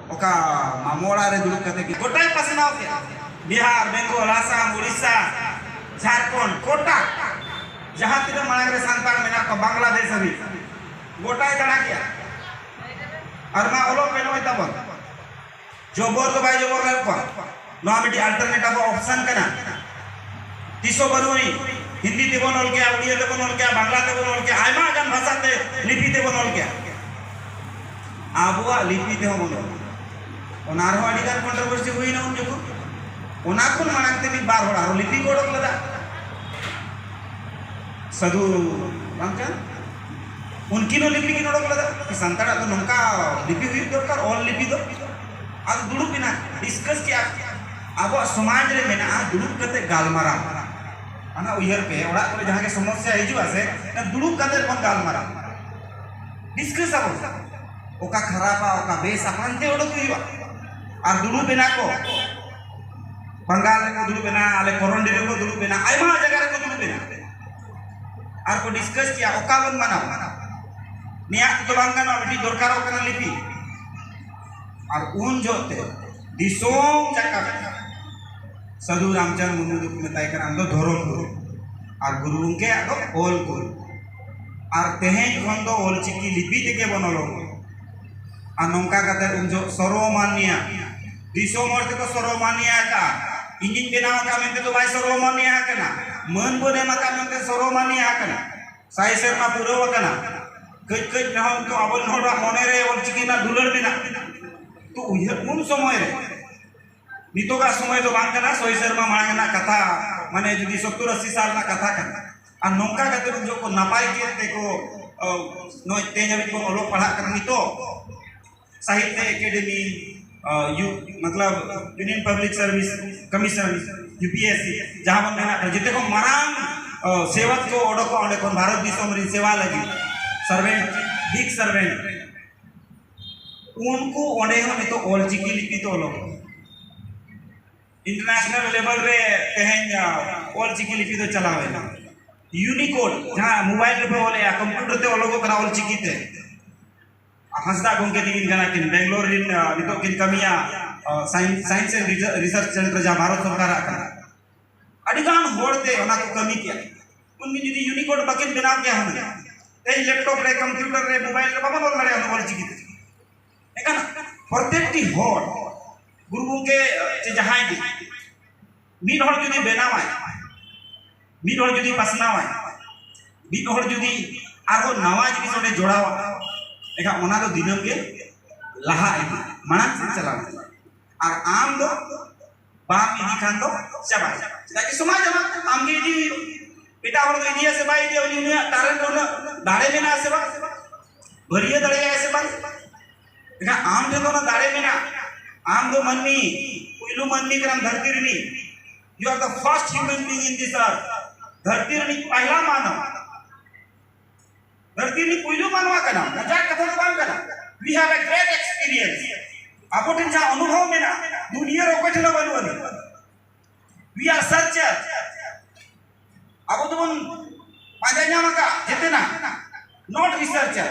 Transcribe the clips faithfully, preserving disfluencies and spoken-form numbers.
ᱚᱠᱟ ᱢᱟᱢᱚ ᱚᱲᱟᱜ ᱨᱮ ᱫᱩᱲᱩᱵ ᱠᱟᱛᱮ ᱜᱮ ᱜᱚᱴᱟᱭ ᱯᱟᱥᱱᱟᱣ ᱠᱮᱫᱼᱟ᱾ ᱵᱤᱦᱟᱨ, ᱵᱮᱝᱜᱚᱞ, ᱟᱥᱟᱢ, ᱩᱲᱤᱥᱥᱟ, ᱡᱷᱟᱲᱠᱷᱚᱸᱰ, ᱜᱚᱴᱟ ᱡᱟᱦᱟᱸ ᱛᱤᱱᱟᱹᱜ ᱢᱟᱲᱟᱝ ᱨᱮ ᱥᱟᱱᱛᱟᱲ ᱢᱮᱱᱟᱜ ᱠᱚᱣᱟ, ᱵᱟᱝᱞᱟᱫᱮᱥ ᱦᱟᱹᱵᱤᱡ ᱜᱚᱴᱟᱭ ᱫᱟᱬᱟ ᱠᱮᱫᱼᱟ᱾ ᱟᱨ ᱢᱟ ᱚᱞᱚᱜ ᱯᱮ ᱱᱚᱜᱼᱚᱭ ᱛᱟᱵᱚᱱ᱾ ᱡᱚᱵᱚᱨ ᱫᱚ ᱵᱟᱭ ᱡᱚᱵᱚᱨ ᱞᱮᱫ ᱠᱚᱣᱟ᱾ ᱱᱚᱣᱟ ᱢᱤᱫᱴᱤᱡ alternate ᱟᱵᱚ option ᱠᱟᱱᱟ᱾ ᱛᱤᱥ ᱦᱚᱸ ᱵᱟᱹᱱᱩᱜ ᱟᱹᱱᱤᱡ᱾ ᱦᱤᱱᱫᱤ ᱛᱮᱵᱚᱱ ᱚᱞ ᱠᱮᱭᱟ, ᱩᱲᱤᱭᱟ ᱛᱮᱵᱚᱱ ᱚᱞ ᱠᱮᱭᱟ, ᱵᱟᱝᱞᱟ ᱛᱮᱵᱚᱱ ᱚᱞ ᱠᱮᱭᱟ, ᱟᱭᱢᱟ ᱜᱟᱱ ᱵᱷᱟᱥᱟ ᱛᱮ ᱞᱤᱯᱤ ᱛᱮᱵᱚᱱ ᱚᱞ ᱠᱮᱭᱟ᱾ ᱟᱵᱚᱣᱟᱜ ᱞᱤᱯᱤ ᱛᱮᱦᱚᱸ ᱵᱚᱱ ᱚᱞ᱾ ᱚᱱᱟ ᱨᱮᱦᱚᱸ ᱟᱹᱰᱤ ᱜᱟᱱ controversy ᱦᱩᱭᱱᱟ ᱩᱱ ᱡᱚᱠᱷᱚᱱ᱾ ᱚᱱᱟ ᱠᱷᱚᱱ ᱢᱟᱲᱟᱝ ᱛᱮ ᱢᱤᱫ ᱵᱟᱨ ᱦᱚᱲ ᱟᱨᱦᱚᱸ ᱞᱤᱯᱤ ᱠᱚ ᱚᱰᱚᱠ ᱞᱮᱫᱟ᱾ ᱥᱟᱹᱫᱷᱩ ᱨᱟᱢᱪᱟᱸᱫᱽ, ᱩᱱᱠᱤᱱ ᱦᱚᱸ ᱞᱤᱯᱤ ᱠᱤᱱ ᱚᱰᱚᱠ ᱞᱮᱫᱟ᱾ ᱥᱟᱱᱛᱟᱲᱟᱜ ᱫᱚ ᱱᱚᱝᱠᱟ ᱞᱤᱯᱤ ᱦᱩᱭᱩᱜ ᱫᱚᱨᱠᱟᱨ, ᱚᱞ ᱞᱤᱯᱤ ᱫᱚ᱾ ᱟᱫᱚ ᱫᱩᱲᱩᱵ ᱮᱱᱟ, discuss ᱠᱮᱜᱼᱟ᱾ ᱟᱵᱚᱣᱟᱜ ᱥᱚᱢᱟᱡᱽ ᱨᱮ ᱢᱮᱱᱟᱜᱼᱟ ᱫᱩᱲᱩᱵ ᱠᱟᱛᱮ ᱜᱟᱞᱢᱟᱨᱟᱣ᱾ ᱚᱱᱟ ᱩᱭᱦᱟᱹᱨ ᱯᱮ, ᱚᱲᱟᱜ ᱠᱚᱨᱮ ᱡᱟᱦᱟᱸ ᱜᱮ ᱥᱚᱢᱚᱥᱥᱟ ᱦᱤᱡᱩᱜᱼᱟ ᱥᱮ, ᱚᱱᱟ ᱫᱩᱲᱩᱵ ᱠᱟᱛᱮ ᱵᱚᱱ ᱜᱟᱞᱢᱟᱨᱟᱣ, discuss ᱟᱵᱚᱱ᱾ ᱚᱠᱟ ᱠᱷᱟᱨᱟᱯᱟ, ᱚᱠᱟ ᱵᱮᱥᱟ, ᱯᱟᱱᱛᱮ ᱚᱰᱚᱠ ᱦᱩᱭᱩᱜᱼᱟ᱾ ᱟᱨ ᱫᱩᱲᱩᱵ ᱮᱱᱟ ᱠᱚ, ᱵᱟᱝᱜᱟᱞ ᱨᱮᱠᱚ ᱫᱩᱲᱩᱵ ᱮᱱᱟ, ᱟᱞᱮ ᱠᱚᱨᱚᱱᱰᱤ ᱨᱮᱠᱚ ᱫᱩᱲᱩᱵ ᱮᱱᱟ, ᱟᱭᱢᱟ ᱡᱟᱭᱜᱟ ᱨᱮᱠᱚ ᱫᱩᱲᱩᱵ ᱮᱱᱟ᱾ ᱟᱨ ᱠᱚ discuss ᱠᱮᱜᱼᱟ ᱚᱠᱟ ᱵᱚᱱ ᱢᱟᱱᱟᱣᱟ᱾ ᱱᱤᱭᱟᱜ ᱛᱮᱫᱚ ᱵᱟᱝ ᱜᱟᱱᱚᱜᱼᱟ, ᱢᱤᱫᱴᱤᱡ ᱫᱚᱨᱠᱟᱨᱚᱜ ᱠᱟᱱᱟ ᱞᱤᱯᱤ᱾ ᱟᱨ ᱩᱱ ᱡᱚᱦᱚᱜ ᱛᱮ ᱫᱤᱥᱚᱢ ᱡᱟᱠᱟᱛ ᱥᱟᱹᱫᱷᱩ ᱨᱟᱢᱪᱟᱸᱫᱽ ᱢᱩᱨᱢᱩ ᱫᱚᱠᱚ ᱢᱮᱛᱟᱭ ᱠᱟᱱᱟ ᱟᱢ ᱫᱚ ᱫᱷᱚᱨᱚᱢ ᱜᱩᱨᱩ, ᱟᱨ ᱜᱩᱨᱩ ᱜᱚᱢᱠᱮᱭᱟᱜ ᱫᱚ ᱚᱞ ᱜᱩᱨᱩ᱾ ᱟᱨ ᱛᱮᱦᱮᱧ ᱠᱷᱚᱱ ᱫᱚ ᱚᱞ ᱪᱤᱠᱤ ᱞᱤᱯᱤ ᱛᱮᱜᱮ ᱵᱚᱱ ᱚᱞᱚᱜ᱾ ᱟᱨ ᱱᱚᱝᱠᱟ ᱠᱟᱛᱮ ᱩᱱ ᱡᱚᱦᱚᱜ ᱥᱚᱨᱚᱢᱟᱱᱤᱭᱟ, ᱫᱤᱥᱚᱢ ᱦᱚᱲ ᱛᱮᱠᱚ ᱥᱚᱨᱚᱢᱟᱱᱤᱭᱟ ᱟᱠᱟᱫᱼᱟ᱾ ᱤᱧᱤᱧ ᱵᱮᱱᱟᱣ ᱟᱠᱟᱫ ᱢᱮᱱᱛᱮ ᱫᱚ ᱵᱟᱭ ᱥᱚᱨᱚᱢᱟᱱᱤᱭᱟ ᱟᱠᱟᱱᱟ, ᱢᱟᱹᱱ ᱵᱚᱱ ᱮᱢ ᱟᱠᱟᱫ ᱢᱮᱱᱛᱮ ᱥᱚᱨᱚᱢᱟᱱᱤᱭᱟ ᱟᱠᱟᱱᱟ᱾ ᱥᱟᱭ ᱥᱮᱨᱢᱟ ᱯᱩᱨᱟᱹᱣ ᱟᱠᱟᱱᱟ᱾ ᱠᱟᱹᱡ ᱠᱟᱹᱡ ᱨᱮᱦᱚᱸ ᱱᱤᱛᱚᱜ ᱟᱵᱚ ᱦᱚᱲᱟᱜ ᱢᱚᱱᱮ ᱨᱮ ᱚᱞ ᱪᱤᱠᱤ ᱨᱮᱱᱟᱜ ᱫᱩᱞᱟᱹᱲ ᱢᱮᱱᱟᱜᱼᱟ᱾ ᱛᱚ ᱩᱭᱦᱟᱹᱨ ᱩᱱ ᱥᱚᱢᱚᱭ ᱨᱮ, ᱱᱤᱛᱚᱜᱟᱜ ᱥᱚᱢᱚᱭ ᱫᱚ ᱵᱟᱝ ᱠᱟᱱᱟ, ᱥᱚᱭ ᱥᱮᱨᱢᱟ ᱢᱟᱲᱟᱝ ᱨᱮᱱᱟᱜ ᱠᱟᱛᱷᱟ, ᱢᱟᱱᱮ ᱡᱩᱫᱤ ᱥᱚᱛᱛᱚᱨ ᱟᱥᱤ ᱥᱟᱞ ᱨᱮᱱᱟᱜ ᱠᱟᱛᱷᱟ ᱠᱟᱱᱟ᱾ ᱟᱨ ᱱᱚᱝᱠᱟ ᱠᱟᱛᱮ ᱩᱱ ᱡᱚᱠᱷᱚᱱ ᱱᱟᱯᱟᱭ ᱠᱮᱫ ᱛᱮᱠᱚ, ᱚ, ᱱᱚᱜᱼᱚᱭ ᱛᱮᱦᱮᱧ ᱦᱟᱹᱵᱤᱡ ᱵᱚᱱ ᱚᱞᱚᱜ ᱯᱟᱲᱦᱟᱜ ᱠᱟᱱᱟ᱾ ᱱᱤᱛᱚᱜ ᱥᱟᱦᱤᱛᱛᱚ ᱮᱠᱟᱰᱮᱢᱤ, ᱚ, ᱭᱩ, ᱢᱚᱛᱞᱚᱵ Union Public Service Commission, U P S C, ᱡᱟᱦᱟᱸ ᱵᱚᱱ ᱢᱮᱱᱟᱜ ᱠᱟᱱᱟ, ᱡᱮᱛᱮ ᱠᱷᱚᱱ ᱢᱟᱨᱟᱝ, ᱚ, ᱥᱮᱵᱚᱠ ᱠᱚ ᱚᱰᱚᱠᱚᱜᱼᱟ ᱚᱸᱰᱮ ᱠᱷᱚᱱ, ᱵᱷᱟᱨᱚᱛ ᱫᱤᱥᱚᱢ ᱨᱮᱱ ᱥᱮᱵᱟ ᱞᱟᱹᱜᱤᱫ, servant, big servant᱾ ᱩᱱᱠᱩ ᱚᱸᱰᱮ ᱦᱚᱸ ᱱᱤᱛᱚᱜ ᱚᱞ ᱪᱤᱠᱤ ᱞᱤᱯᱤ ᱛᱮ ᱚᱞᱚᱜ᱾ International level ᱨᱮ ᱛᱮᱦᱮᱧ, ᱟ, ᱚᱞ ᱪᱤᱠᱤ ᱞᱤᱯᱤ ᱫᱚ ᱪᱟᱞᱟᱣ ᱮᱱᱟ᱾ Unicode, ᱡᱟᱦᱟᱸ mobile ᱨᱮᱯᱮ ᱚᱞᱮᱜᱼᱟ, computer ᱛᱮ ᱚᱞᱚᱜᱚᱜ ᱠᱟᱱᱟ ᱚᱞ ᱪᱤᱠᱤ ᱛᱮ᱾ ᱦᱟᱸᱥᱫᱟ ᱜᱚᱢᱠᱮ ᱛᱤᱠᱤᱱ ᱠᱟᱱᱟ ᱠᱤᱱ, ᱵᱮᱝᱜᱟᱞᱳᱨ ᱨᱤᱱ, ᱟᱸ, ᱱᱤᱛᱚᱜ ᱠᱤᱱ ᱠᱟᱹᱢᱤᱭᱟ, ᱟᱸ, Science, Science and Research Center, ᱡᱟᱦᱟᱸ ᱵᱷᱟᱨᱚᱛ ᱥᱚᱨᱠᱟᱨᱟᱜ ᱠᱟᱱᱟ᱾ ᱟᱹᱰᱤ ᱜᱟᱱ ᱦᱚᱲ ᱛᱮ ᱚᱱᱟ ᱠᱚ ᱠᱟᱹᱢᱤ ᱠᱮᱜᱼᱟ᱾ ᱩᱱᱠᱤᱱ ᱡᱩᱫᱤ Unicode ᱵᱟᱹᱠᱤᱱ ᱵᱮᱱᱟᱣ ᱠᱮᱭᱟ ᱦᱩᱱᱟᱹᱝ, ᱛᱮᱦᱮᱧ laptop ᱨᱮ, computer ᱨᱮ, mobile ᱨᱮ ᱵᱟᱵᱚᱱ ᱚᱞ ᱫᱟᱲᱮᱭᱟᱜᱼᱟ ᱚᱞ ᱪᱤᱠᱤ ᱛᱮ᱾ ᱮᱱᱠᱷᱟᱱ ᱯᱨᱚᱛᱮᱠᱴᱤ ᱦᱚᱲ, ᱜᱩᱨᱩ ᱜᱚᱢᱠᱮ ᱪᱮ ᱡᱟᱦᱟᱸᱭ ᱜᱮ, ᱢᱤᱫ ᱦᱚᱲ ᱡᱩᱫᱤ ᱵᱮᱱᱟᱣᱟᱭ, ᱢᱤᱫ ᱦᱚᱲ ᱡᱩᱫᱤ ᱯᱟᱥᱱᱟᱣᱟᱭ, ᱢᱤᱫ ᱦᱚᱲ ᱡᱩᱫᱤ ᱟᱨᱦᱚᱸ ᱱᱟᱣᱟ ᱡᱤᱱᱤᱥ ᱚᱸᱰᱮ ᱡᱚᱲᱟᱣᱟ, ᱮᱱᱠᱷᱟᱱ ᱚᱱᱟ ᱫᱚ ᱫᱤᱱᱟᱹᱢ ᱜᱮ ᱞᱟᱦᱟ ᱤᱫᱤᱜᱼᱟ, ᱢᱟᱲᱟᱝ ᱥᱮᱫ ᱪᱟᱞᱟᱣ ᱤᱫᱤᱜᱼᱟ᱾ ᱟᱨ ᱟᱢ ᱫᱚ ᱵᱟᱢ ᱤᱫᱤ ᱠᱷᱟᱱ ᱫᱚ ᱪᱟᱵᱟᱭ᱾ ᱪᱮᱫᱟᱜ ᱡᱮ ᱥᱚᱢᱟᱡᱽ ᱟᱢᱟᱜ, ᱟᱢ ᱜᱮ ᱤᱫᱤ ᱦᱩᱭᱩᱜ᱾ ᱮᱴᱟᱜ ᱦᱚᱲ ᱫᱚ ᱤᱫᱤᱭᱟ ᱥᱮ ᱵᱟᱭ ᱤᱫᱤᱭᱟ, ᱩᱱᱤ, ᱩᱱᱤᱭᱟᱜ talent ᱨᱮ ᱩᱱᱟᱹᱜ ᱫᱟᱲᱮ ᱢᱮᱱᱟᱜᱼᱟ ᱥᱮ ᱵᱟᱝ? ᱵᱷᱟᱹᱨᱭᱟᱹ ᱫᱟᱲᱮᱭᱟᱜᱼᱟᱭ ᱥᱮ ᱵᱟᱝ? ᱮᱱᱠᱷᱟᱱ ᱟᱢ ᱴᱷᱮᱱ ᱫᱚ ᱚᱱᱟ ᱫᱟᱲᱮ ᱢᱮᱱᱟᱜᱼᱟ᱾ ᱟᱢ ᱫᱚ ᱢᱟᱹᱱᱢᱤ, ᱯᱩᱭᱞᱩ ᱢᱟᱹᱱᱢᱤ ᱠᱟᱱᱟᱢ ᱫᱷᱟᱹᱨᱛᱤ ᱨᱤᱱᱤᱡ᱾ You are the first human being in this earth. ᱫᱷᱟᱹᱨᱛᱤ ᱨᱤᱱᱤᱡ ᱯᱟᱦᱞᱟ ᱢᱟᱱᱣ᱾ ᱫᱷᱟᱹᱨᱛᱤ ᱨᱤᱱᱤᱡ ᱯᱩᱭᱞᱩ ᱢᱟᱱᱣᱟ ᱠᱟᱱᱟᱢ, ᱢᱚᱡᱟᱠ ᱠᱟᱛᱷᱟ ᱫᱚ ᱵᱟᱝ ᱠᱟᱱᱟ᱾ We have a great experience. ᱟᱵᱚ ᱴᱷᱮᱱ ᱡᱟᱦᱟᱸ ᱚᱱᱩᱵᱷᱚᱵ ᱢᱮᱱᱟᱜᱼᱟ, ᱫᱩᱱᱤᱭᱟᱹ ᱨᱮ ᱚᱠᱚᱭ ᱴᱷᱮᱱ ᱦᱚᱸ ᱵᱟᱹᱱᱩᱜ ᱟᱹᱱᱤᱡ᱾ We are searcher. ᱟᱵᱚ ᱫᱚᱵᱚᱱ ᱯᱟᱸᱡᱟ ᱧᱟᱢ ᱟᱠᱟᱫ ᱡᱮᱛᱮᱱᱟᱜ, not researcher.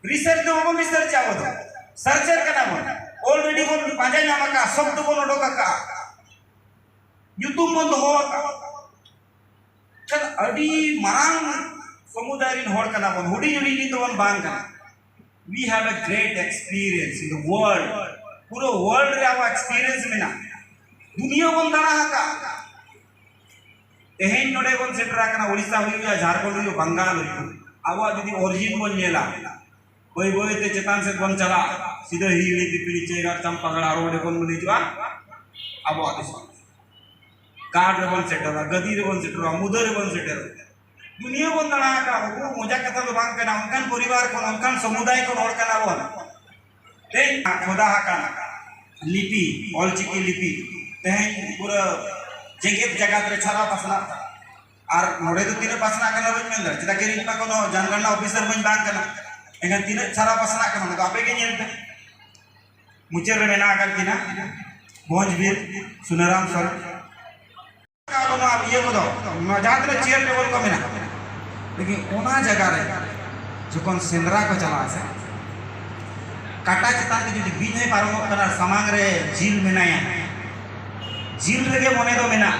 Research ᱫᱚ ᱵᱟᱵᱚᱱ research ᱟᱵᱚ ᱫᱚ, searcher ᱠᱟᱱᱟ ᱵᱚᱱ᱾ Already ᱵᱚᱱ ᱯᱟᱸᱡᱟ ᱧᱟᱢ ᱟᱠᱟᱫ, ᱥᱚᱵᱫᱚ ᱵᱚᱱ ᱚᱰᱚᱠ ᱟᱠᱟᱫ, ᱧᱩᱛᱩᱢ ᱵᱚᱱ ᱫᱚᱦᱚ ᱟᱠᱟᱫ᱾ ᱠᱷᱟᱱ ᱟᱹᱰᱤ ᱢᱟᱨᱟᱝ ᱥᱚᱢᱩᱫᱟᱭ ᱨᱤᱱ ᱦᱚᱲ ᱠᱟᱱᱟ ᱵᱚᱱ, ᱦᱩᱰᱤᱧ ᱦᱩᱰᱤᱧ ᱨᱤᱱ ᱫᱚᱵᱚᱱ ᱵᱟᱝ ᱠᱟᱱᱟ᱾ We have a great experience in the world. ᱯᱩᱨᱟᱹ world ᱨᱮ ᱟᱵᱚ experience ᱢᱮᱱᱟᱜᱼᱟ᱾ ᱫᱩᱱᱤᱭᱟᱹ ᱵᱚᱱ ᱫᱟᱬᱟ ᱟᱠᱟᱫ᱾ ᱛᱮᱦᱮᱧ ᱱᱚᱰᱮ ᱵᱚᱱ ᱥᱮᱴᱮᱨ ᱟᱠᱟᱱᱟ, ᱳᱰᱤᱥᱟ ᱦᱩᱭᱩᱜ ᱭᱟ, ᱡᱷᱟᱲᱠᱷᱚᱸᱰ ᱦᱩᱭᱩᱜ, ᱵᱟᱝᱜᱟᱞ ᱦᱩᱭᱩᱜ, ᱟᱵᱚᱣᱟᱜ ᱡᱩᱫᱤ origin ᱵᱚᱱ ᱧᱮᱞᱟ, ᱵᱟᱹᱭ ᱵᱟᱹᱭ ᱛᱮ ᱪᱮᱛᱟᱱ ᱥᱮᱫ ᱵᱚᱱ ᱪᱟᱞᱟᱜᱼᱟ, ᱥᱤᱫᱟᱹ ᱦᱤᱦᱤᱲᱤ ᱯᱤᱯᱤᱲᱤ ᱪᱮᱭᱜᱟᱲ ᱪᱟᱢᱯᱟᱜᱟᱲ ᱟᱨᱚ ᱚᱸᱰᱮ ᱠᱷᱚᱱ ᱵᱚᱱ ᱦᱤᱡᱩᱜᱼᱟ ᱟᱵᱚᱣᱟᱜ ᱫᱤᱥᱚᱢ᱾ ᱜᱟᱲ ᱨᱮᱵᱚᱱ ᱥᱮᱴᱮᱨᱚᱜᱼᱟ, ᱜᱟᱹᱫᱤ ᱨᱮᱵᱚᱱ ᱥᱮᱴᱮᱨᱚᱜᱼᱟ, ᱢᱩᱫᱟᱹ ᱨᱮᱵᱚᱱ ᱥᱮᱴᱮᱨᱚᱜᱼᱟ᱾ ᱫᱩᱱᱤᱭᱟᱹ ᱵᱚᱱ ᱫᱟᱬᱟ ᱟᱠᱟᱫᱼᱟ, ᱵᱟᱹᱵᱩ, ᱢᱚᱡᱟ ᱠᱟᱛᱷᱟ ᱫᱚ ᱵᱟᱝ ᱠᱟᱱᱟ᱾ ᱚᱱᱠᱟᱱ ᱯᱚᱨᱤᱵᱟᱨ ᱠᱷᱚᱱ, ᱚᱱᱠᱟᱱ ᱥᱚᱢᱩᱫᱟᱭ ᱠᱷᱚᱱ ᱦᱚᱲ ᱠᱟᱱᱟ ᱵᱚᱱ᱾ ᱛᱮᱦᱮᱧ ᱠᱷᱚᱫᱟ ᱟᱠᱟᱱ ᱞᱤᱯᱤ, ᱚᱞᱪᱤᱠᱤ ᱞᱤᱯᱤ, ᱛᱮᱦᱮᱧ ᱯᱩᱨᱟᱹ ᱡᱮᱜᱮᱛ ᱡᱟᱠᱟᱛ ᱨᱮ ᱪᱷᱟᱨᱟᱣ ᱯᱟᱥᱱᱟᱜ ᱠᱟᱱᱟ᱾ ᱟᱨ ᱱᱚᱰᱮ ᱫᱚ ᱛᱤᱱᱟᱹᱜ ᱯᱟᱥᱱᱟᱜ ᱠᱟᱱᱟ ᱵᱟᱹᱧ ᱢᱮᱱ ᱫᱟᱲᱮᱭᱟᱜᱼᱟ, ᱪᱮᱫᱟᱜ ᱠᱤ ᱤᱧ ᱢᱟ ᱠᱳᱱᱳ ᱡᱚᱱᱜᱚᱱᱱᱟ officer ᱵᱟᱹᱧ ᱵᱟᱝ ᱠᱟᱱᱟ᱾ ᱮᱱᱠᱷᱟᱱ ᱛᱤᱱᱟᱹᱜ ᱪᱷᱟᱨᱟᱣ ᱯᱟᱥᱱᱟᱜ ᱠᱟᱱᱟ, ᱚᱱᱟ ᱫᱚ ᱟᱯᱮ ᱜᱮ ᱧᱮᱞ ᱯᱮ᱾ ᱢᱩᱪᱟᱹᱫ ᱨᱮ ᱢᱮᱱᱟᱜ ᱟᱠᱟᱫ ᱠᱤᱱᱟ ᱵᱷᱚᱸᱡᱽ ᱵᱤᱨ ᱥᱩᱱᱟᱨᱟᱢ ᱥᱚᱨᱮᱱ᱾ ᱱᱚᱣᱟ ᱤᱭᱟᱹ ᱠᱚᱫᱚ, ᱱᱚᱣᱟ ᱡᱟᱦᱟᱸ ᱛᱤᱱᱟᱹᱜ chair table ᱠᱚ ᱢᱮᱱᱟᱜᱼᱟ, ᱞᱮᱠᱤᱱ ᱚᱱᱟ ᱡᱟᱭᱜᱟ ᱨᱮ ᱡᱚᱠᱷᱚᱱ ᱥᱮᱸᱫᱽᱨᱟ ᱠᱚ ᱪᱟᱞᱟᱜᱼᱟ ᱥᱮ, ᱠᱟᱴᱟ ᱪᱮᱛᱟᱱ ᱛᱮ ᱡᱩᱫᱤ ᱵᱤᱧ ᱦᱚᱸᱭ ᱯᱟᱨᱚᱢᱚᱜ ᱠᱟᱱᱟ, ᱥᱟᱢᱟᱝ ᱨᱮ ᱡᱤᱞ ᱢᱮᱱᱟᱭᱟ, ᱡᱤᱞ ᱨᱮᱜᱮ ᱢᱚᱱᱮ ᱫᱚ ᱢᱮᱱᱟᱜ᱾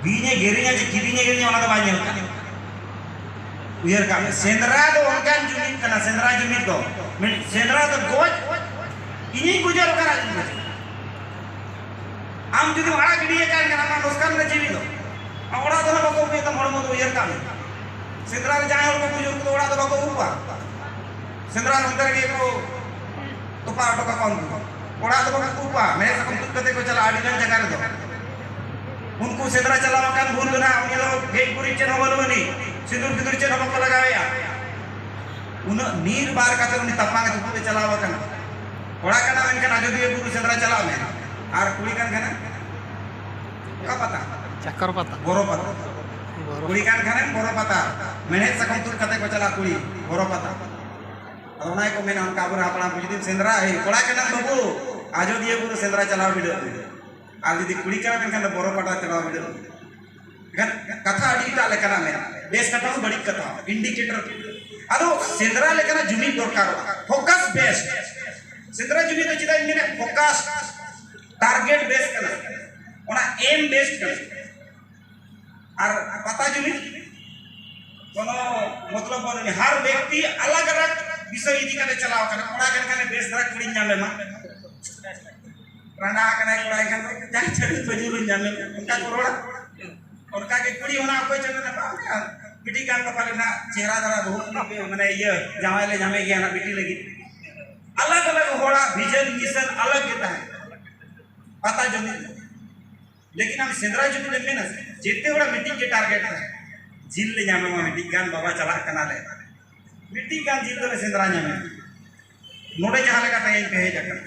ᱵᱤᱧ ᱮ ᱜᱮᱨᱮᱧᱟ ᱪᱮ ᱠᱤᱫᱤᱧ ᱮ ᱜᱮᱨᱮᱧᱟ, ᱚᱱᱟ ᱫᱚ ᱵᱟᱭ ᱧᱮᱞ ᱠᱟᱜ᱾ ᱩᱭᱦᱟᱹᱨ ᱠᱟᱜ ᱢᱮ, ᱥᱮᱸᱫᱽᱨᱟ ᱫᱚ ᱚᱱᱠᱟᱱ ᱡᱩᱢᱤᱫ ᱠᱟᱱᱟ, ᱥᱮᱸᱫᱽᱨᱟ ᱡᱩᱢᱤᱫ ᱫᱚ, ᱢᱤᱫ ᱥᱮᱸᱫᱽᱨᱟ ᱫᱚ ᱜᱚᱡ, ᱤᱧᱤᱧ ᱜᱚᱡᱚᱜ ᱠᱟᱱᱟ, ᱤᱧ ᱜᱚᱡᱚᱜ᱾ ᱟᱢ ᱡᱩᱫᱤᱢ ᱟᱲᱟᱜ ᱜᱤᱰᱤᱭᱮ ᱠᱟᱱ ᱠᱷᱟᱱ, ᱟᱢᱟᱜ ᱞᱚᱥᱠᱟᱱ ᱨᱮ ᱡᱤᱣᱤ ᱫᱚ᱾ ᱟᱢ ᱚᱲᱟᱜ ᱫᱚ ᱱᱟᱜ ᱵᱟᱠᱚ ᱩᱵ ᱮᱫ ᱛᱟᱢ, ᱦᱚᱲᱢᱚ ᱫᱚ ᱩᱭᱦᱟᱹᱨ ᱠᱟᱜ ᱢᱮ᱾ ᱥᱮᱸᱫᱽᱨᱟ ᱨᱮ ᱡᱟᱦᱟᱸᱭ ᱦᱚᱲ ᱠᱚ ᱜᱩᱡᱩᱜ, ᱩᱱᱠᱩ ᱫᱚ ᱚᱲᱟᱜ ᱫᱚ ᱵᱟᱠᱚ ᱩᱵᱟ᱾ ᱥᱮᱸᱫᱽᱨᱟ ᱚᱱᱛᱮ ᱨᱮᱜᱮ ᱠᱚ ᱛᱚᱯᱟ ᱦᱚᱴᱚ ᱠᱟᱠᱚᱣᱟ ᱩᱱᱠᱩ᱾ ᱚᱲᱟᱜ ᱫᱚ ᱵᱟᱠᱚ ᱩᱵᱟ, ᱢᱮᱲᱦᱮᱫ ᱥᱟᱠᱟᱢ ᱛᱩᱫ ᱠᱟᱛᱮ ᱠᱚ ᱪᱟᱞᱟᱜᱼᱟ ᱟᱹᱰᱤ ᱜᱟᱱ ᱡᱟᱭᱜᱟ ᱨᱮᱫᱚ᱾ ᱩᱱᱠᱩ ᱥᱮᱸᱫᱽᱨᱟ ᱪᱟᱞᱟᱣ ᱟᱠᱟᱱ ᱵᱷᱩᱞ ᱫᱚ ᱱᱟᱜ, ᱩᱱᱤ ᱫᱚ ᱜᱮᱡ ᱜᱩᱨᱤᱡ ᱪᱮᱫ ᱦᱚᱸ ᱵᱟᱹᱱᱩᱜ ᱟᱹᱱᱤᱡ, ᱥᱤᱸᱫᱩᱨ ᱯᱤᱸᱫᱩᱨ ᱪᱮᱫ ᱦᱚᱸ ᱵᱟᱠᱚ ᱞᱟᱜᱟᱣᱮᱭᱟ᱾ ᱩᱱᱟᱹᱜ ᱱᱤᱨᱵᱟᱨ ᱠᱟᱛᱮ ᱩᱱᱤ ᱛᱟᱯᱟᱝ ᱛᱩᱯᱩᱫ ᱮ ᱪᱟᱞᱟᱣ ᱟᱠᱟᱱᱟ᱾ ᱠᱚᱲᱟ ᱠᱟᱱᱟ ᱢᱮᱱᱠᱷᱟᱱ ᱟᱡᱚᱫᱤᱭᱟᱹ ᱵᱩᱨᱩ ᱥᱮᱸᱫᱽᱨᱟ ᱪᱟᱞᱟᱜ ᱢᱮ, ᱟᱨ ᱠᱩᱲᱤ ᱠᱟᱱ ᱠᱷᱟᱱᱮᱢ ᱚᱠᱟ ᱯᱟᱛᱟ? ᱪᱟᱠᱚᱨ ᱯᱟᱛᱟ᱾ ᱵᱚᱨᱚ ᱯᱟᱛᱟ᱾ ᱵᱚᱨᱚ᱾ ᱠᱩᱲᱤ ᱠᱟᱱ ᱠᱷᱟᱱᱮᱢ ᱵᱚᱨᱚ ᱯᱟᱛᱟ, ᱢᱮᱲᱦᱮᱫ ᱥᱟᱠᱟᱢ ᱛᱩᱫ ᱠᱟᱛᱮ ᱠᱚ ᱪᱟᱞᱟᱜᱼᱟ ᱠᱩᱲᱤ, ᱵᱚᱨᱚ ᱯᱟᱛᱟ᱾ ᱟᱫᱚ ᱚᱱᱟ ᱜᱮᱠᱚ ᱢᱮᱱᱟ, ᱚᱱᱠᱟ ᱟᱵᱚᱨᱮᱱ ᱦᱟᱯᱲᱟᱢ ᱠᱚ ᱡᱩᱫᱤᱢ ᱥᱮᱸᱫᱽᱨᱟ, "ᱮᱭ ᱠᱚᱲᱟ ᱠᱟᱱᱟᱢ ᱵᱟᱹᱵᱩ, ᱟᱡᱚᱫᱤᱭᱟᱹ ᱵᱩᱨᱩ ᱥᱮᱸᱫᱽᱨᱟ ᱪᱟᱞᱟᱣ ᱵᱤᱰᱟᱹᱜ ᱢᱮ", ᱟᱨ ᱡᱩᱫᱤ ᱠᱩᱲᱤ ᱠᱟᱱᱟ ᱢᱮᱱᱠᱷᱟᱱ ᱫᱚ ᱵᱚᱨᱚ ᱯᱟᱛᱟ ᱪᱟᱞᱟᱣ ᱵᱤᱰᱟᱹᱜ ᱢᱮ᱾ ᱮᱱᱠᱷᱟᱱ ᱠᱟᱛᱷᱟ ᱟᱹᱰᱤ ᱮᱴᱟᱜ ᱞᱮᱠᱟᱱᱟᱜ ᱢᱮᱱᱟᱜᱼᱟ, ᱵᱮᱥ ᱠᱟᱛᱷᱟ ᱦᱚᱸ ᱵᱟᱹᱲᱤᱡ ᱠᱟᱛᱷᱟ ᱦᱚᱸ, indicator᱾ ᱟᱫᱚ ᱥᱮᱸᱫᱽᱨᱟ ᱞᱮᱠᱟᱱᱟᱜ ᱡᱩᱢᱤᱫ ᱫᱚᱨᱠᱟᱨᱚᱜᱼᱟ, focus best᱾ ᱥᱮᱸᱫᱽᱨᱟ ᱡᱩᱢᱤᱫ ᱫᱚ ᱪᱮᱫᱟᱜ ᱤᱧ ᱢᱮᱱᱟ, focus, target best ᱠᱟᱱᱟ᱾ ᱚᱱᱟ aim best ᱠᱟᱱᱟ᱾ ᱟᱨ ᱯᱟᱛᱟ ᱡᱩᱢᱤᱫ ᱠᱳᱱᱳ ᱢᱚᱛᱞᱚᱵ ᱵᱟᱹᱱᱩᱜ, ᱦᱟᱨ ᱵᱮᱠᱛᱤ ᱟᱞᱟᱜᱽ ᱟᱞᱟᱜᱽ ᱵᱤᱥᱚᱭ ᱤᱫᱤ ᱠᱟᱛᱮ ᱪᱟᱞᱟᱣ ᱠᱟᱱᱟ᱾ ᱠᱚᱲᱟ ᱠᱟᱱ ᱠᱷᱟᱱᱮ ᱵᱮᱥ ᱫᱷᱟᱨᱟ ᱠᱩᱲᱤᱧ ᱧᱟᱢᱮ ᱢᱟ, ᱨᱟᱸᱰᱟ ᱟᱠᱟᱱᱟᱭ ᱠᱚᱲᱟ ᱮᱱᱠᱷᱟᱱ ᱫᱚ ᱡᱟᱦᱟᱸ ᱪᱷᱟᱹᱲᱤ ᱵᱟᱹᱡᱩᱨᱤᱧ ᱧᱟᱢᱮ ᱢᱟ, ᱚᱱᱠᱟ ᱠᱚ ᱨᱚᱲᱟ᱾ ᱚᱱᱠᱟ ᱜᱮ ᱠᱩᱲᱤ ᱦᱚᱸ ᱚᱱᱟ ᱚᱠᱚᱭ ᱪᱚᱝ ᱢᱮᱱᱟ, "ᱵᱟᱝ, ᱵᱤᱴᱤ ᱜᱟᱱ ᱫᱚ ᱯᱟᱞᱮ ᱱᱟᱜ ᱪᱮᱦᱨᱟ ᱫᱷᱟᱨᱟ ᱵᱟᱹᱦᱩ ᱠᱩᱲᱤ ᱯᱮ, ᱢᱟᱱᱮ ᱤᱭᱟᱹ ᱡᱟᱶᱟᱭ ᱞᱮ ᱧᱟᱢᱮ ᱜᱮᱭᱟ ᱱᱟᱜ ᱵᱤᱴᱤ ᱞᱟᱹᱜᱤᱫ᱾" ᱟᱞᱟᱜᱽ ᱟᱞᱟᱜᱽ ᱦᱚᱲᱟᱜ vision mission ᱟᱞᱟᱜᱽ ᱜᱮ ᱛᱟᱦᱮᱸ ᱠᱟᱱᱟ᱾ ᱯᱟᱛᱟ ᱡᱩᱢᱤᱫ ᱫᱚ ᱞᱮᱠᱤᱱ ᱟᱢ ᱥᱮᱸᱫᱽᱨᱟ ᱡᱩᱫᱤ ᱵᱮᱱ ᱢᱮᱱᱟ, ᱡᱮᱛᱮ ᱦᱚᱲᱟᱜ ᱢᱤᱫᱴᱤᱡ ᱜᱮ target ᱛᱟᱦᱮᱸ, ᱡᱤᱞ ᱞᱮ ᱧᱟᱢᱮ ᱢᱟ, ᱢᱤᱫᱴᱤᱡ ᱜᱟᱱ ᱵᱟᱵᱟ ᱪᱟᱞᱟᱜ ᱠᱟᱱᱟᱞᱮ, ᱢᱤᱫᱴᱤᱡ ᱜᱟᱱ ᱡᱤᱞ ᱫᱚᱞᱮ ᱥᱮᱸᱫᱽᱨᱟ ᱧᱟᱢᱮ᱾ ᱱᱚᱰᱮ ᱡᱟᱦᱟᱸ ᱞᱮᱠᱟ ᱛᱮᱦᱮᱧ ᱯᱮ ᱦᱮᱡ ᱟᱠᱟᱱᱟ,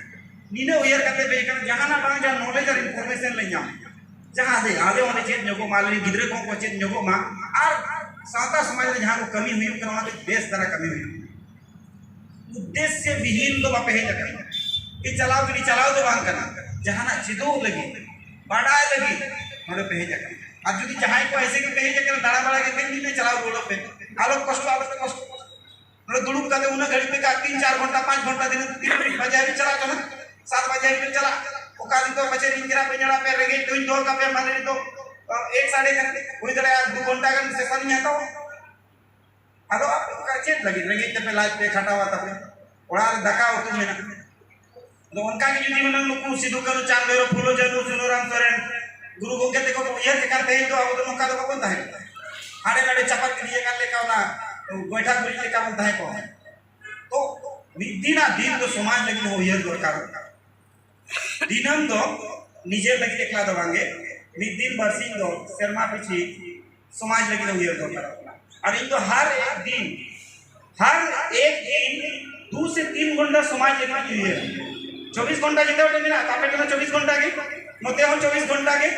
ᱱᱤᱱᱟᱹ ᱩᱭᱦᱟᱹᱨ ᱠᱟᱛᱮ ᱯᱮ ᱦᱮᱡ ᱟᱠᱟᱱᱟ, ᱡᱟᱦᱟᱱᱟᱜ ᱵᱟᱝ ᱡᱟᱦᱟᱸ knowledge ᱟᱨ information ᱞᱮ ᱧᱟᱢ, ᱡᱟᱦᱟᱸ ᱟᱞᱮ, ᱟᱞᱮ ᱚᱸᱰᱮ ᱪᱮᱫ ᱧᱚᱜᱚᱜ ᱢᱟ, ᱟᱞᱮ ᱨᱮᱱ ᱜᱤᱫᱽᱨᱟᱹ ᱠᱚᱦᱚᱸ ᱠᱚ ᱪᱮᱫ ᱧᱚᱜᱚᱜ ᱢᱟ, ᱟᱨ ᱥᱟᱶᱛᱟ ᱥᱚᱢᱟᱡᱽ ᱨᱮ ᱡᱟᱦᱟᱸ ᱠᱚ ᱠᱟᱹᱢᱤ ᱦᱩᱭᱩᱜ ᱠᱟᱱᱟ, ᱚᱱᱟ ᱫᱚ ᱵᱮᱥ ᱫᱷᱟᱨᱟ ᱠᱟᱹᱢᱤ ᱦᱩᱭᱩᱜ ᱠᱟᱱᱟ᱾ ᱩᱫᱽᱫᱮᱥᱭᱚ ᱵᱤᱦᱤᱱ ᱫᱚ ᱵᱟᱯᱮ ᱦᱮᱡ ᱟᱠᱟᱱᱟ᱾ ᱠᱤ ᱪᱟᱞᱟᱣ ᱜᱤᱰᱤ ᱪᱟᱞᱟᱣ ᱫᱚ ᱵᱟᱝ ᱠᱟᱱᱟ, ᱡᱟᱦᱟᱱᱟᱜ ᱪᱮᱫᱚᱜ ᱞᱟᱹᱜᱤᱫ, ᱵᱟᱰᱟᱭ ᱞᱟᱹᱜᱤᱫ ᱱᱚᱰᱮ ᱯᱮ ᱦᱮᱡ ᱟᱠᱟᱱᱟ᱾ ᱟᱨ ᱡᱩᱫᱤ ᱡᱟᱦᱟᱸᱭ ᱠᱚ ᱮᱭᱥᱮ ᱜᱮᱯᱮ ᱦᱮᱡ ᱟᱠᱟᱱᱟ, ᱫᱟᱬᱟ ᱵᱟᱲᱟᱭ ᱜᱮ, ᱛᱮᱦᱮᱧ ᱫᱤᱱ ᱯᱮ ᱪᱟᱞᱟᱣ ᱨᱩᱣᱟᱹᱲᱚᱜ ᱯᱮ, ᱟᱞᱚ ᱠᱚᱥᱴᱚ, ᱟᱞᱚ ᱯᱮ ᱠᱚᱥᱴᱚ᱾ ᱱᱚᱰᱮ ᱫᱩᱲᱩᱵ ᱠᱟᱛᱮ ᱩᱱᱟᱹᱜ ᱜᱷᱟᱹᱲᱤᱡ ᱯᱮ ᱠᱟᱜ, ᱛᱤᱱ ᱪᱟᱨ ᱜᱷᱚᱱᱴᱟ, ᱯᱟᱸᱪ ᱜᱷᱚᱱᱴᱟ, ᱫᱤᱱ ᱛᱤᱱ ᱵᱟᱡᱮ ᱦᱟᱹᱵᱤᱡ ᱪᱟᱞᱟᱜ ᱠᱟᱱᱟ, ᱥᱟᱛ ᱵᱟᱡᱮ ᱦᱟᱹᱵᱤᱡ ᱯᱮ ᱪᱟᱞᱟᱜ᱾ ᱚᱠᱟ ᱱᱤᱛᱚᱜ ᱯᱟᱪᱮ ᱱᱤᱝᱠᱟᱹᱱᱟᱜ ᱯᱮ ᱧᱮᱞᱟ, ᱯᱮ ᱨᱮᱸᱜᱮᱡ ᱛᱮ ᱫᱚᱦᱚ ᱠᱟᱯᱮ, ᱢᱟᱱᱮ ᱱᱤᱛᱚᱜ ᱮᱠ ᱥᱟᱰᱮ ᱠᱟᱱᱟ, ᱦᱩᱭ ᱫᱟᱲᱮᱭᱟᱜᱼᱟ ᱫᱩ ᱜᱷᱚᱱᱴᱟ ᱜᱟᱱ ᱥᱮᱥᱚᱱ ᱤᱧ ᱦᱟᱛᱟᱣᱟ᱾ ᱟᱫᱚ ᱟᱯᱮ ᱚᱱᱠᱟ ᱪᱮᱫ ᱞᱟᱹᱜᱤᱫ ᱨᱮᱸᱜᱮᱡ ᱛᱮᱯᱮ ᱞᱟᱡ ᱯᱮ ᱠᱷᱟᱴᱟᱣᱟ ᱛᱟᱯᱮ, ᱚᱲᱟᱜ ᱨᱮ ᱫᱟᱠᱟ ᱩᱛᱩ ᱢᱮᱱᱟᱜᱼᱟ᱾ ᱟᱫᱚ ᱚᱱᱠᱟ ᱜᱮ ᱡᱩᱫᱤ ᱦᱩᱱᱟᱹᱝ ᱱᱩᱠᱩ ᱥᱤᱫᱩ ᱠᱟᱹᱱᱩ ᱪᱟᱸᱫᱽ ᱵᱷᱟᱭᱨᱳ ᱯᱷᱩᱞᱳ ᱡᱷᱟᱱᱳ ᱥᱩᱱᱟᱹᱨᱟᱢ ᱥᱚᱨᱮᱱ ᱜᱩᱨᱩ ᱜᱚᱢᱠᱮ ᱛᱮᱠᱚ ᱠᱚ ᱩᱭᱦᱟᱹᱨ ᱠᱮ ᱠᱷᱟᱱ ᱛᱮᱦᱮᱧ ᱫᱚ ᱟᱵᱚ ᱫᱚ ᱱᱚᱝᱠᱟ ᱫᱚ ᱵᱟᱵᱚᱱ ᱛᱟᱦᱮᱸ ᱠᱚᱜᱼᱟ᱾ ᱦᱟᱸᱰᱮ ᱱᱟᱰᱮ ᱪᱟᱯᱟᱫ ᱜᱤᱰᱤ ᱟᱠᱟᱱ ᱞᱮᱠᱟ ᱚᱱᱟ ᱜᱚᱭᱴᱷᱟ ᱜᱩᱨᱤᱡ ᱞᱮᱠᱟ ᱵᱚᱱ ᱛᱟᱦᱮᱸ ᱠᱚᱜᱼᱟ᱾ ᱛᱚ ᱢᱤᱫ ᱫᱤᱱᱟᱜ ᱫᱤᱱ ᱫᱚ ᱥᱚᱢᱟᱡᱽ ᱞᱟᱹᱜᱤᱫ ᱦᱚᱸ ᱩᱭᱦᱟᱹᱨ ᱫᱚᱨᱠᱟᱨ᱾ ᱫᱤᱱᱟᱹᱢ ᱫᱚ ᱱᱤᱡᱮᱨ ᱞᱟᱹᱜᱤᱫ ᱮᱠᱞᱟ ᱫᱚ ᱵᱟᱝᱜᱮ, ᱢᱤᱫ ᱫᱤᱱ ᱵᱟᱨᱥᱤᱧ ᱫᱚ ᱥᱮᱨᱢᱟ ᱯᱤᱪᱷᱤ ᱥᱚᱢᱟᱡᱽ ᱞᱟᱹᱜᱤᱫ ᱩᱭᱦᱟᱹᱨ ᱫᱚᱨᱠᱟᱨᱚᱜ ᱠᱟᱱᱟ᱾ ᱟᱨ ᱤᱧ ᱫᱚ ᱦᱟᱨ ᱮᱠ ᱫᱤᱱ, ᱦᱟᱨ ᱮᱠ ᱫᱤᱱ ᱫᱩ ᱥᱮ ᱛᱤᱱ ᱜᱷᱚᱱᱴᱟ ᱥᱚᱢᱟᱡᱽ ᱞᱟᱹᱜᱤᱫ ᱤᱧ ᱩᱭᱦᱟᱹᱨᱟ᱾ ᱪᱚᱵᱵᱤᱥ ᱜᱷᱚᱱᱴᱟ ᱡᱮᱛᱮ ᱦᱚᱲ ᱴᱷᱮᱱ ᱢᱮᱱᱟᱜᱼᱟ, ᱟᱯᱮ ᱴᱷᱮᱱ ᱦᱚᱸ ᱪᱚᱵᱵᱤᱥ ᱜᱷᱚᱱᱴᱟ ᱜᱮ, ᱱᱚᱛᱮ ᱦᱚᱸ ᱪᱚᱵᱵᱤᱥ ᱜᱷᱚᱱᱴᱟ ᱜᱮ᱾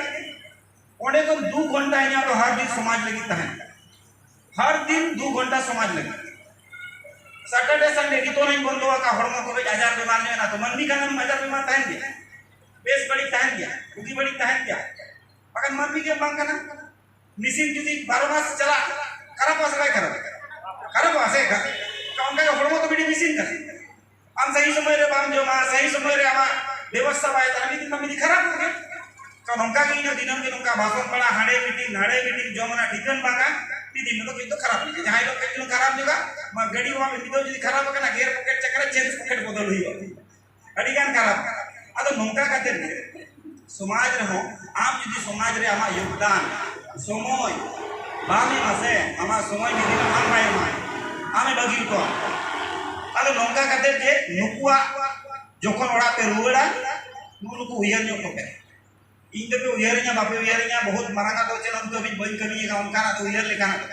ᱚᱸᱰᱮ ᱠᱷᱚᱱ ᱫᱩ ᱜᱷᱚᱱᱴᱟ ᱤᱧᱟᱹᱜ ᱫᱚ ᱦᱟᱨ ᱫᱤᱱ ᱥᱚᱢᱟᱡᱽ ᱞᱟᱹᱜᱤᱫ ᱛᱟᱦᱮᱱᱟ, ᱦᱟᱨ ᱫᱤᱱ ᱫᱩ ᱜᱷᱚᱱᱴᱟ ᱥᱚᱢᱟᱡᱽ ᱞᱟᱹᱜᱤᱫ᱾ ᱥᱟᱴᱟᱨᱰᱮ ᱥᱟᱱᱰᱮ ᱱᱤᱛᱚᱜ ᱦᱚᱸᱧ ᱵᱚᱱᱫᱚ ᱟᱠᱟᱫ, ᱦᱚᱲᱢᱚ ᱠᱚ ᱠᱟᱹᱡ ᱟᱡᱟᱨ ᱵᱮᱢᱟᱨ ᱧᱚᱜ ᱮᱱᱟ, ᱛᱚ ᱢᱟᱹᱱᱢᱤ ᱠᱟᱱᱟᱢ, ᱟᱡᱟᱨ ᱵᱮᱢᱟᱨ ᱛᱟᱦᱮᱱ ᱜᱮᱭᱟ, ᱵᱮᱥ ᱵᱟᱹᱲᱤᱡ ᱛᱟᱦᱮᱱ ᱜᱮᱭᱟ, ᱵᱩᱜᱤ ᱵᱟᱹᱲᱤᱡ ᱛᱟᱦᱮᱱ ᱜᱮᱭᱟ, ᱵᱟᱠᱷᱟᱱ ᱢᱟᱹᱱᱢᱤ ᱜᱮ ᱵᱟᱝ ᱠᱟᱱᱟ᱾ ᱢᱮᱥᱤᱱ ᱡᱩᱫᱤ ᱵᱟᱨᱚ ᱢᱟᱥ ᱪᱟᱞᱟᱜ, ᱠᱷᱟᱨᱟᱯᱚᱜᱼᱟ ᱥᱮ ᱵᱟᱭ ᱠᱷᱟᱨᱟᱯᱚᱜᱼᱟ? ᱠᱷᱟᱨᱟᱯᱚᱜᱼᱟ ᱥᱮ? ᱚᱱᱠᱟ ᱜᱮ ᱦᱚᱲᱢᱚ ᱫᱚ ᱢᱤᱫᱴᱤᱡ ᱢᱮᱥᱤᱱ ᱠᱟᱱᱟ᱾ ᱟᱢ ᱥᱟᱹᱦᱤ ᱥᱚᱢᱚᱭ ᱨᱮ ᱵᱟᱢ ᱡᱚᱢᱟ, ᱥᱟᱹᱦᱤ ᱥᱚᱢᱚᱭ ᱨᱮ ᱟᱢᱟᱜ ᱵᱮᱵᱚᱥᱛᱷᱟ ᱵᱟᱭ ᱛᱟᱦᱮᱸ, ᱢᱤᱫ ᱫᱤᱱ ᱢᱟ ᱢᱤᱫ ᱫᱤᱱ ᱠᱷᱟᱨᱟᱯᱚᱜ ᱜᱮ᱾ ᱛᱚ ᱱᱚᱝᱠᱟ ᱜᱮ ᱤᱧ ᱫᱚ ᱫᱤᱱᱟᱹᱢ ᱜᱮ ᱱᱚᱝᱠᱟ ᱵᱷᱟᱥᱚᱱ ᱵᱟᱲᱟ, ᱦᱟᱸᱰᱮ ᱢᱤᱴᱤᱝ, ᱱᱟᱰᱮ ᱢᱤᱴᱤᱝ, ᱡᱚᱢ ᱨᱮᱱᱟᱜ ᱴᱷᱤᱠᱟᱹᱱ ᱵᱟᱝᱟ, ᱢᱤᱫ ᱫᱤᱱ ᱦᱤᱞᱳᱜ ᱠᱤᱱᱛᱩ ᱠᱷᱟᱨᱟᱯ ᱜᱮ᱾ ᱡᱟᱦᱟᱸᱭ ᱦᱤᱞᱳᱜ ᱠᱟᱹᱡ ᱪᱩᱞᱩᱝ ᱠᱷᱟᱨᱟᱯ ᱧᱚᱜᱟ, ᱢᱟ ᱜᱟᱹᱰᱤ ᱵᱟᱵᱟ ᱢᱤᱫ ᱫᱷᱟᱣ ᱡᱩᱫᱤ ᱠᱷᱟᱨᱟᱯ ᱟᱠᱟᱱᱟ, ᱜᱮᱨ ᱯᱚᱠᱮᱴ ᱪᱟᱠᱨᱮ ᱪᱮᱧᱡᱽ ᱯᱚᱠᱮᱴ ᱵᱚᱫᱚᱞ ᱦᱩᱭᱩᱜᱼᱟ᱾ ᱟᱹᱰᱤ ᱜᱟᱱ ᱠᱷᱟᱨᱟᱯ᱾ ᱟᱫᱚ ᱱᱚᱝᱠᱟ ᱠᱟᱛᱮ ᱜᱮ ᱥᱚᱢᱟᱡᱽ ᱨᱮᱦᱚᱸ ᱟᱢ ᱡᱩᱫᱤ ᱥᱚᱢᱟᱡᱽ ᱨᱮ ᱟᱢᱟᱜ ᱭᱳᱜᱽᱫᱟᱱ, ᱥᱚᱢᱚᱭ ᱵᱟᱢ ᱮᱢᱟ ᱥᱮ, ᱟᱢᱟᱜ ᱥᱚᱢᱚᱭ ᱢᱤᱫ ᱫᱤᱱ ᱟᱢ ᱵᱟᱭ ᱮᱢᱟ, ᱟᱢᱮ ᱵᱟᱹᱜᱤ ᱦᱚᱴᱚ ᱟᱢᱟ᱾ ᱟᱫᱚ ᱱᱚᱝᱠᱟ ᱠᱟᱛᱮ ᱜᱮ ᱱᱩᱠᱩᱣᱟᱜ ᱡᱚᱠᱷᱚᱱ ᱚᱲᱟᱜ ᱯᱮ ᱨᱩᱣᱟᱹᱲᱟ, ᱱᱩᱜᱼᱩ ᱱᱩᱠᱩ ᱩᱭᱦᱟᱹᱨ ᱧᱚᱜ ᱠᱚᱯᱮ᱾ ᱤᱧ ᱫᱚᱯᱮ ᱩᱭᱦᱟᱹᱨᱤᱧᱟ ᱵᱟᱯᱮ ᱩᱭᱦᱟᱹᱨᱤᱧᱟ, ᱵᱚᱦᱩᱛ ᱢᱟᱨᱟᱝ ᱟᱜ ᱫᱚ ᱪᱮᱫ ᱦᱚᱸ ᱱᱤᱛᱚᱜ ᱦᱟᱹᱵᱤᱡ ᱵᱟᱹᱧ ᱠᱟᱹᱢᱤ ᱟᱠᱟᱫ, ᱚᱱᱠᱟᱱᱟᱜ ᱫᱚ ᱩᱭᱦᱟᱹᱨ ᱞᱮᱠᱟᱱᱟᱜ ᱫᱚ᱾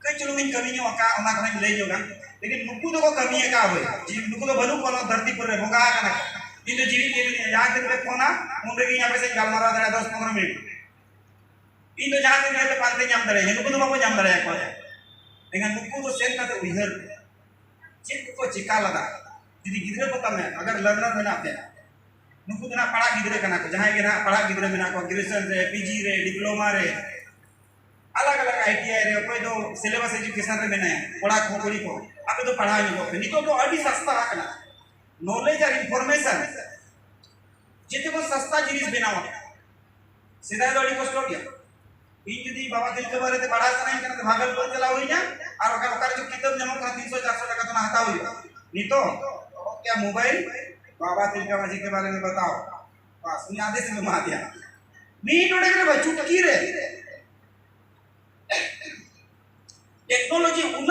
ᱠᱟᱹᱡ ᱪᱩᱞᱩᱝ ᱤᱧ ᱠᱟᱹᱢᱤ ᱧᱚᱜ ᱟᱠᱟᱫ, ᱚᱱᱟ ᱠᱷᱚᱱᱤᱧ ᱞᱟᱹᱭ ᱧᱚᱜᱟ᱾ ᱞᱮᱠᱤᱱ ᱱᱩᱠᱩ ᱫᱚᱠᱚ ᱠᱟᱹᱢᱤ ᱟᱠᱟᱫ ᱦᱳᱭ, ᱡᱤ-, ᱱᱩᱠᱩ ᱫᱚ ᱵᱟᱹᱱᱩᱜ ᱠᱚᱣᱟ ᱱᱚᱣᱟ ᱫᱷᱟᱹᱨᱛᱤ ᱯᱩᱨᱤ ᱨᱮ, ᱵᱚᱸᱜᱟ ᱟᱠᱟᱱᱟ ᱠᱚ᱾ ᱤᱧ ᱫᱚ ᱡᱤᱣᱤ ᱡᱤᱣᱤ ᱡᱟᱦᱟᱸ ᱛᱤᱱ ᱨᱮ ᱯᱷᱳᱱᱟ, ᱩᱱ ᱨᱮᱜᱮ ᱤᱧ ᱟᱯᱮ ᱥᱟᱶ ᱤᱧ ᱜᱟᱞᱢᱟᱨᱟᱣ ᱫᱟᱲᱮᱭᱟᱜᱼᱟ ᱫᱚᱥ ᱯᱚᱱᱨᱚ ᱢᱤᱱᱤᱴ᱾ ᱤᱧ ᱫᱚ ᱡᱟᱦᱟᱸ ᱛᱤᱱ ᱨᱮ ᱯᱟᱱᱛᱮ ᱧᱟᱢ ᱫᱟᱲᱮᱭᱟᱜᱼᱟ, ᱱᱩᱠᱩ ᱫᱚ ᱵᱟᱠᱚ ᱧᱟᱢ ᱫᱟᱲᱮᱭᱟᱠᱚᱣᱟ᱾ ᱮᱱᱠᱷᱟᱱ ᱱᱩᱠᱩ ᱫᱚ ᱥᱮᱱ ᱠᱟᱛᱮ ᱩᱭᱦᱟᱹᱨ ᱪᱮᱫ ᱠᱚᱠᱚ ᱪᱤᱠᱟ ᱞᱮᱫᱟ᱾ ᱡᱩᱫᱤ ᱜᱤᱫᱽᱨᱟᱹ ᱠᱚ ᱛᱟᱢᱮ, ᱟᱜᱟᱨ learner ᱢᱮᱱᱟᱜ ᱯᱮᱭᱟ, ᱱᱩᱠᱩ ᱫᱚ ᱱᱟᱜ ᱯᱟᱲᱦᱟᱜ ᱜᱤᱫᱽᱨᱟᱹ ᱠᱟᱱᱟ ᱠᱚ, ᱡᱟᱦᱟᱸᱭ ᱜᱮ ᱱᱟᱜ ᱯᱟᱲᱦᱟᱜ ᱜᱤᱫᱽᱨᱟᱹ ᱢᱮᱱᱟᱜ ᱠᱚᱣᱟ, graduation ᱨᱮ, PG ᱨᱮ, diploma ᱨᱮ, ᱟᱞᱟᱜᱽ ᱟᱞᱟᱜᱽ ᱟᱭ ᱴᱤ ᱟᱭ ᱨᱮ, ᱚᱠᱚᱭ ᱫᱚ syllabus education ᱨᱮ ᱢᱮᱱᱟᱭᱟ, ᱠᱚᱲᱟ ᱠᱚ ᱠᱩᱲᱤ ᱠᱚ, ᱟᱯᱮ ᱫᱚ ᱯᱟᱲᱦᱟᱣ ᱧᱚᱜᱚᱜ ᱯᱮ᱾ ᱱᱤᱛᱚᱜ ᱫᱚ ᱟᱹᱰᱤ ᱥᱟᱥᱛᱟ ᱟᱠᱟᱱᱟ, knowledge ᱟᱨ information ᱡᱮᱛᱮ ᱠᱷᱚᱱ ᱥᱟᱥᱛᱟ ᱡᱤᱱᱤᱥ ᱵᱮᱱᱟᱣ ᱟᱠᱟᱱᱟ᱾ ᱥᱮᱫᱟᱭ ᱫᱚ ᱟᱹᱰᱤ ᱠᱚᱥᱴᱚ ᱜᱮᱭᱟ᱾ ᱤᱧ ᱡᱩᱫᱤ ᱵᱟᱵᱟ ᱛᱤᱞᱠᱟᱹ ᱵᱟᱨᱮᱛᱮ ᱯᱟᱲᱦᱟᱣ ᱥᱟᱱᱟᱧ ᱠᱟᱱᱟ, ᱛᱚ ᱵᱷᱟᱜᱚᱞᱯᱩᱨ ᱪᱟᱞᱟᱣ ᱦᱩᱭᱱᱟ, ᱟᱨ ᱚᱠᱟ ᱚᱠᱟ ᱨᱮᱪᱚ ᱠᱤᱛᱟᱹᱵ ᱧᱟᱢᱚᱜ ᱠᱟᱱᱟ, ᱛᱤᱱᱥᱚ ᱪᱟᱨᱥᱚ ᱴᱟᱠᱟ ᱛᱮ ᱚᱱᱟ ᱦᱟᱛᱟᱣ ᱦᱩᱭᱩᱜᱼᱟ᱾ ᱱᱤᱛᱚᱜ ᱚᱰᱚᱠ ᱠᱮᱭᱟ ᱢᱳᱵᱟᱭᱤᱞ, ᱵᱟᱵᱟ ᱛᱤᱞᱠᱟᱹ ᱢᱟᱹᱡᱷᱤ ᱠᱮ ᱵᱟᱨᱮ ᱢᱮ ᱵᱟᱛᱟᱣ, ᱵᱟᱥ, ᱩᱱᱤ ᱟᱫᱮᱥ ᱮᱢ ᱮᱢᱟ ᱫᱮᱭᱟ᱾ ᱢᱤᱫ ᱰᱚᱸᱰᱮᱠ ᱨᱮ ᱵᱟᱭ, ᱪᱩᱴᱠᱤ ᱨᱮ᱾ ᱴᱮᱠᱱᱳᱞᱚᱡᱤ ᱩᱱᱟᱹᱜ